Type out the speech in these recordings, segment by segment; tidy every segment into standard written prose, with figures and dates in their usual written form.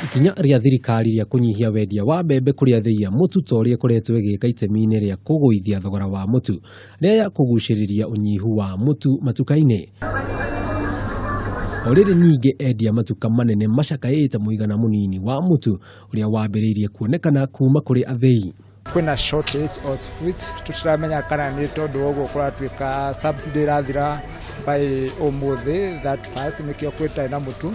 Ikinya rĩa thirikari rĩa kũnyihia wendia wa mbembe kũrĩ athĩi a mũtu ta ũrĩa ĩkoretwo ĩgĩka itemi-inĩ rĩa kũgũithia thogora wa mũtu rĩaya kũgucĩrĩria ũnyihu wa mũtu matuka-inĩ. O rĩrĩ ningĩ endia matuka manene macakaĩte mũigana mũnini wa mũtu ũrĩa wambĩrĩirie kuonekana kuma kũrĩ athĩi. Kwĩna shortage of wheat, tũtiramenya kana nĩ tondũ wa ũguo kũratuĩka subsidy ĩrathira by ũmũthĩ that first, nĩkĩo kwĩtarĩ na mũtu.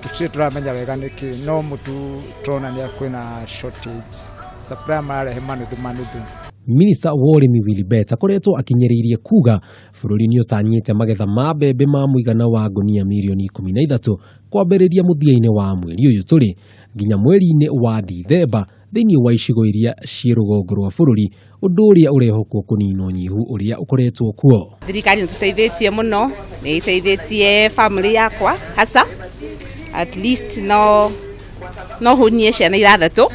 Tũtirĩ tũramenya wega nĩkĩ, no mũtu tũronania kwĩna shortage, supplier mararehe manuthu manuthu. Minista wa ũrĩmi Willy Bett akoretwo akinyĩrĩirie kuga bũrũri nĩ ũtanyĩte magetha ma mbembe ma mũigana wa ngũnia mirioni 13 kwambĩrĩria mũthia-inĩ wa mweri ũyũ tũrĩ nginya mweri-inĩ wa Dithemba thĩinĩ wa icigo iria ciĩ rũgongo rwa bũrũri, ũndũ ũrĩa ũrehokwo kũnina ũnyihu ũrĩa ũkoretwo kuo. Thirikari nĩ tũteithĩtie mũno, nĩ ĩteithĩtie family yakwa hasa, at least no hũnie ciana 6.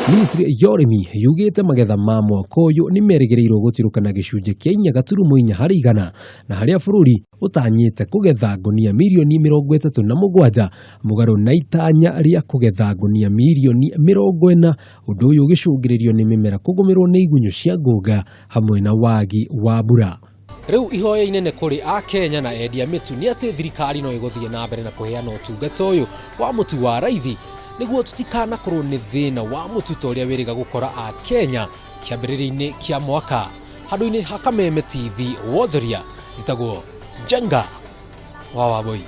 Ministry ya ũrĩmi yugĩte magetha ma mwaka ũyũ nĩ merĩgĩrĩirwo gũtirũkana gĩcunjĩ kĩa 4.4 harĩ igana, na harĩa bũrũri ũtanyĩte kũgetha ngũnia mirioni 37 mũgarũ na itanya rĩa kũgetha ngũnia mirioni 40, ũndũ ũyũ ũgĩcũngĩrĩrio nĩ mĩmera kũgũmĩrwo nĩ igunyũ cia ngũnga hamwe na wagi wa mbura. Rĩu ihoya inene kũrĩ Akenya na endia mĩtu nĩ atĩ thirikari no ĩgũthiĩ na mbere na kũheana ũtungata ũyũ wa mũtu wa raithi nĩguo tũtikanakorwo nĩ thĩna wa mũtu ta ũrĩa wĩrĩga gũkora Akenya kĩambĩrĩria-inĩ kĩa mwaka. Handũ-inĩ ha Kameme TV wonjoria, njĩtagwo Njenga wa Wambui.